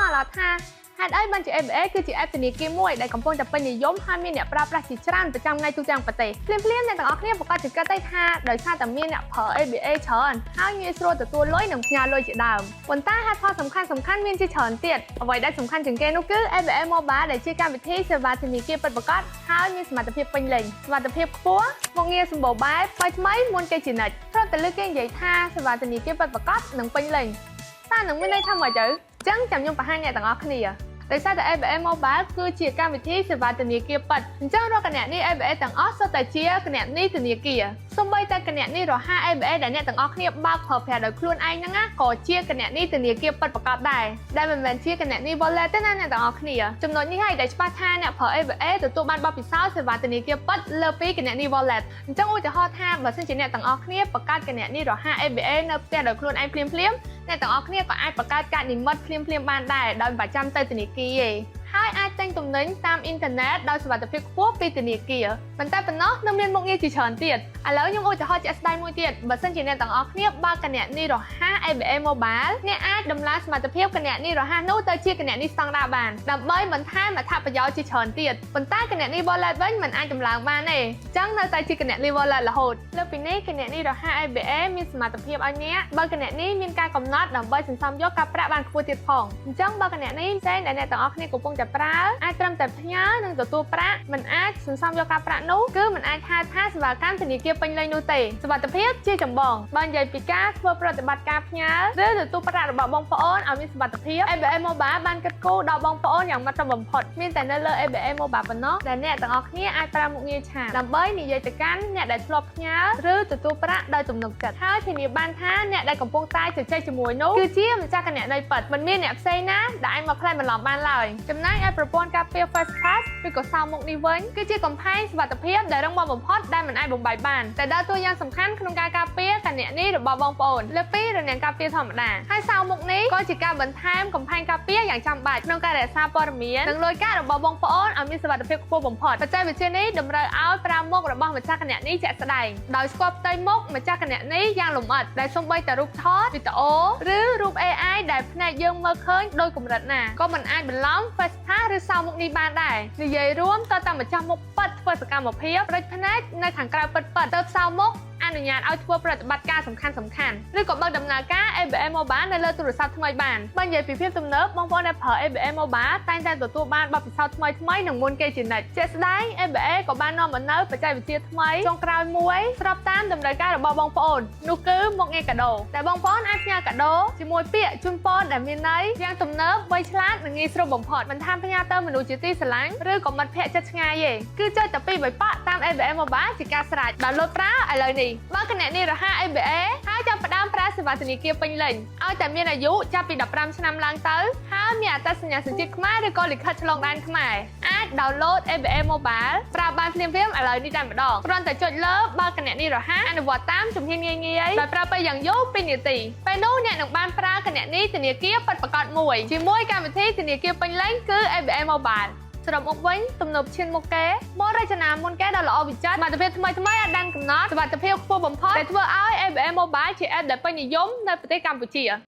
ងល់អត់ថាហេតុអីបានជា ABA គឺជា app ធនាគារមួយដែលកំពុងតែពេញនិយមហើយមានអ្នកប្រើប្រាស់ជាច្រើនប្រចាំថ្ងៃទូទាំងប្រទេសភ្លាមៗអ្នកទាំងអស់គ្នាប្រាកដជាគិតទៅថាដោយសារតែមានអ្នកប្រើ ABA ច្រើនហើយងាយស្រួលទទួលលុយនិងផ្ញើលុយជាដើមប៉ុន្តែហេតុផលសំខាន់សំខាន់មានជាច្រើនទៀតអ្វីដែលសំខាន់ជាងគេនោះគឺ ABA Mobile ដែលជាកម្មវិធីសេវាធនាគារពិតប្រាកដហើយមានសមត្ថភាពពេញលេញសមត្ថភាពខ្ពស់មុខងារសម្បូរបែបថ្មីៗមុនគេជានិច្ចព្រមតែលើគេនិយាយថាសេវាធនាគារពិតប្រាកដនិងពេញលេញតើនឹងមានន័យថាម៉េចទៅចឹងចាំខ្ញុំបង្ហាញអ្នកទាំងអស់គ្នាដោយសារតែ ABA Mobile គឺជាកម្មវិធីសេវាធនាគារពិតអញ្ចឹងរាល់គណនី ABA ទាំងអស់សុទ្ធតែជាគណនីធនាគារសូម្បីតែគណនីរហ័ស ABA ដែលអ្នកទាំងអស់គ្នាបើកប្រើប្រាស់ដោយខ្លួនឯងហ្នឹងណាក៏ជាគណនីធនាគារពិតប្រាកដដែរដែលមិនមែនជាគណនី wallet ទេណាអ្នកទាំងអស់គ្នាចំណុចនេះហើយដែលច្បាស់ថាអ្នកប្រើ ABA ទទួលបានបទពិសោធន៍សេវាធនាគារពិតលើសពីគណនី wallet អញ្ចឹងឧទាហរណ៍ថាបើសិនជាអ្នកទាំងអស់គ្នាបង្កើតគណនីរហ័ស ABA នៅផ្ទះដោយខ្លួនឯងភ្លាមៗអ្នកទាំងអស់គ្នាក៏អាចបង្កើតកាតនិមិត្តភ្លាមៗបានដែរដោយមិនបាច់ចាំទៅធនាគារទេហើយអាចទិញទំនិញតាមអ៊ីនធឺណិតដោយសុវត្ថិភាពខ្ពស់ពីធនាគារប៉ុន្តែប៉ុណ្ណោះនៅមានមុខងារជាច្រើនទៀតឥឡូវខ្ញុំឧទាហរណ៍ជាក់ស្ដែងមួយទៀតបើសិនជាអ្នកទាំងអស់គ្នាបើកគណនីរហ័ស ABA Mobile អ្នកអាចដំឡើងសមត្ថភាពគណនីរហ័សនោះទៅជាគណនីស្តង់ដារបានដើម្បីបន្ថែមអត្ថប្រយោជន៍ជាច្រើនទៀតប៉ុន្តែគណនី wallet វិញមិនអាចដំឡើងបានទេអញ្ចឹងនៅតែជាគណនី wallet រហូតលើពីនេះគណនីរហ័ស ABA មានសមត្ថភាពឲ្យអ្នកបើគណនីមានការកំណត់ដើម្បីសន្សំយកការប្រាក់បានខ្ពស់ទៀតផងអញ្ចឹងបើគណនីផ្សេងដែលអ្នកទាំងអស់គ្នាកំពុងតែប្រើអាចត្រឹមតែផ្ញើនិងទទួលប្រាក់មិនអាចសន្សំយកការប្រាក់នោះគឺមិនអាចហៅថាសេវាកម្មធនាគារពេញលេញនោះទេសុវត្ថិភាពជាចម្បងបើនិយាយពីការធ្វើប្រតិបត្តិការផ្ញើឬទទួលប្រាក់របស់បងប្អូនឲ្យមានសុវត្ថិភាព ABA Mobile បានគិតគូរដល់បងប្អូនយ៉ាងម៉ត់ចត់បំផុតមានតែនៅលើ ABA Mobile ប៉ុណ្ណោះដែលអ្នកទាំងអស់គ្នាអាចប្រើមុខងារ chat ដើម្បីនិយាយទៅកាន់អ្នកដែលធ្លាប់ផ្ញើឬទទួលប្រាក់ដោយទំនុកចិត្តហើយធានាបានថាអ្នកដែលកំពុងតែជជែកជាមួយនោះគឺជាម្ចាស់គណនីពិតមិនមានអ្នកផ្សេងណាដែលអាចមកក្លែងបន្លំបានឡើយចំណែកឯប្រព័ន្ធការពារ Face Pass ឬក៏សោមុខនេះវិញគឺជាកំផែងសុវត្ថិភាពដែលរឹងមាំបំផុតដែលមិនអាចបំបែកបានតែដើរតួយ៉ាងសំខាន់ក្នុងការការពារគណនីរបស់បងប្អូនលើសពីរនាំងការពារធម្មតាហើយសោមុខនេះក៏ជាការបន្ថែមកំផែងការពារយ៉ាងចាំបាច់ក្នុងការរក្សាព័ត៌មាននិងលុយកាក់របស់បងប្អូនឲ្យមានសុវត្ថិភាពខ្ពស់បំផុតបច្ចេកវិទ្យានេះតម្រូវឲ្យប្រើមុខរបស់ម្ចាស់គណនីជាក់ស្ដែងដោយស្គាល់ផ្ទៃមុខម្ចាស់គណនីយ៉ាងលម្អិតដែលសូម្បីតែរូបថតវីដេអូឬរូប AI ដែលភ្នែកយើងមើលឃើញដោយកម្រិតណាក៏មិនអាចបន្លំ Face Pass ឬសោមុខនេះបានដែរនិយាយរួមតើតាមម្ចាស់មុខពិតធ្វើសកម្មភាពព្រិចភ្នែកនៅខាងក្រៅពិតៗទៅសោមុខអនុញ្ញាតឲ្យធ្វើប្រតិបត្តិការសំខាន់សំខាន់ឬក៏បើកដំណើរការ ABA Mobile នៅលើទូរស័ព្ទថ្មីបានបើនិយាយពីភាពទំនើបបងប្អូនដែលប្រើ ABA Mobile តែងតែទទួលបានបទពិសោធន៍ថ្មីថ្មីនិងមុនគេជានិច្ចជាក់ស្ដែង ABA ក៏បាននាំមកនូវបច្ចេកវិទ្យាថ្មីចុងក្រោយមួយស្របតាមតម្រូវការរបស់បងប្អូននោះគឺមុខងារកាដូដែលបងប្អូនអាចផ្ញើកាដូជាមួយពាក្យជូនពរដែលមានន័យយ៉ាងទំនើបវៃឆ្លាតនិងងាយស្រួលបំផុតមិនថាផ្ញើទៅមនុស្សជាទីស្រឡាញ់ឬក៏មិត្តភ័ក្តិជិតឆ្ងាយទេគឺចុចតែពីរបីប៉ក់តាម ABA Mobile ជាការស្រេច download ប្រើឥឡូវនេះបើគណនីរហ័ស ABA ហើយចាប់ផ្ដើមប្រើសេវាធនាគារពេញលេញឲ្យតែមានអាយុចាប់ពី15ឆ្នាំឡើងទៅហើយមានអត្តសញ្ញាណសញ្ជាតិខ្មែរឬក៏លិខិតឆ្លងដែនខ្មែរអាច download ABA Mobile ប្រើបានភ្លាមៗឥឡូវនេះតែម្ដងគ្រាន់តែចុចលើបើគណនីរហ័សអនុវត្តតាមជំហានងាយៗដោយប្រើពេលយ៉ាងយូរ2នាទីពេលនោះអ្នកនឹងបានប្រើគណនីធនាគារពិតប្រាកដមួយជាមួយកម្មវិធីធនាគារពេញលេញគឺ ABA Mobile សរុបមកវិញទំនើបឈានមុខគេមករចនាមុនគេដ៏ល្អវិចិត្រសមត្ថភាពថ្មីថ្មីអត់ដានកំណត់សុវត្ថិភាពខ្ពស់បំផុតដែលធ្វើឲ្យ ABA Mobile ជា app ដែលពេញនិយមនៅប្រទេសកម្ពុជា។